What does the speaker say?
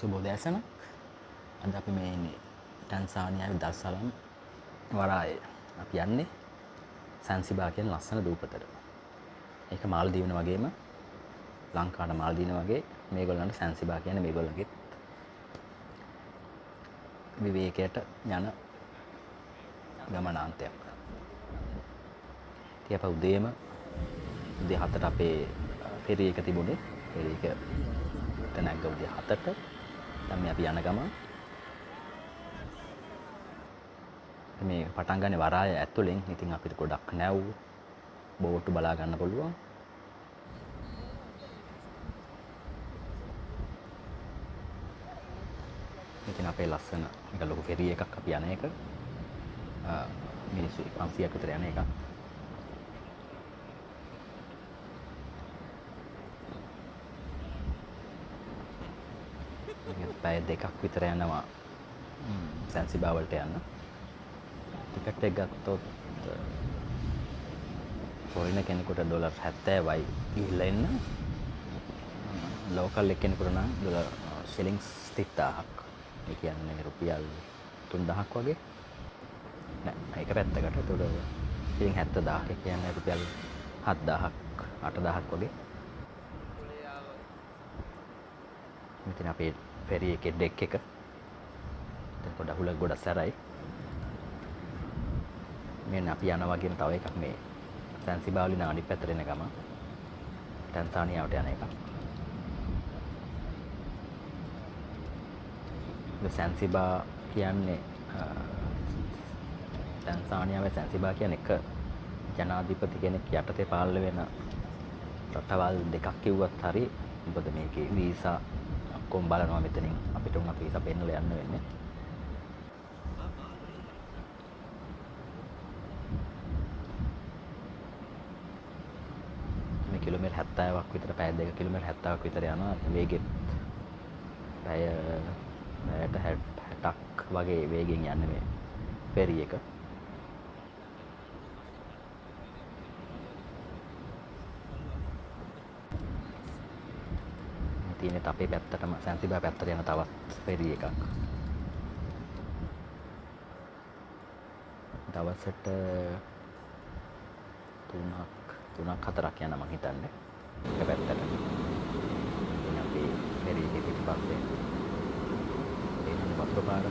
සුබෝදෑසන. අද අපි මේ ඉන්නේ ටැන්සානියාවේ දාර්සලාම් වරායේ. අපි යන්නේ සැන්සිබාර් කියන ලස්සන දූපතට. ඒක මාල්දීවන වගේම ලංකාවට මාල්දීන වගේ මේගොල්ලන්ට සැන්සිබාර් කියන්නේ මේගොල්ලන්ගේ විවේකයට යන ගමනාන්තයක්. ඉතින් අප උදේම උදේ 7ට අපේ ෆෙරි එක තිබුණේ. ෆෙරි එක නැග්ග උදේ 7ට. දැන් මේ අපි යන ගමන් මේ පටන් ගන්න වරාය ඇතුලෙන්. ඉතින් අපිට ගොඩක් නැව් බෝට්ටු බලා ගන්න පුළුවන්. ඉතින් අපේ ලස්සන මේක ලොකු ෆෙරි එකක් අපි යන එක. මිනිස්සු 500ක් විතර යන එකක්. පැය දෙකක් විතර යනවා සැන්සිබාර් වලට යන්න. ටිකට් එක ගත්තොත් ෆොරිනර් කෙනෙකුට ඩොලර් 70යි ගිහිල්ලා එන්න. ලෝකල් එක්කෙනෙකුට නම් ඩොලර් ෂිලින්ග්ස් 30000ක්. ඒ කියන්නේ රුපියල් 3000ක් වගේ. නෑ ඒක පැත්තකට. ඒතකොට ෂිලින්ග් 70000ක් ඒ කියන්නේ රුපියල් 7000ක් 8000ක් වගේ. මෙතන අපේ ෆෙරි එකේ ඩෙක් එක. දැන් පොඩ හුලක් ගොඩක් සැරයි. මෙන්න අපි යන වගේම තව එකක් මේ සැන්සිබාර් වලින් අනිත් පැත්තට එන ගමන් ටැන්සානියාවට යන එකක්. මේ සැන්සිබාර් කියන්නේ ටැන්සානියාවේ සැන්සිබාර් කියන්නේ එක ජනාධිපති කෙනෙක් යටතේ පාලනය වෙන රටවල් දෙකක් කිව්වත් හරි. මොකද මේකේ වීසා ඔක්කොම බලනවා මෙතනින්. අපිට උනත් වීසා පෙන්නලා යන්න වෙන්නේ. මේ කිලෝමීටර් 70ක් විතර පැය දෙක කිලෝමීටර් 70ක් විතර යනවා වේගෙත්. පැයට 60ක් වගේ වේගෙන් යන්නේ මේ ෆෙරි එක. තියෙන්නේ අපේ පැත්තටම සැන්සිබාර් පැත්තට යන තවත් ෆෙරි එකක්. දවසට තුනක් හතරක් යනවා මං හිතන්නේ එක පැත්තට. ඉතින් අපි ෆෙරි එකේ පිටිපස්සේ එන්නේ වතුර පාර.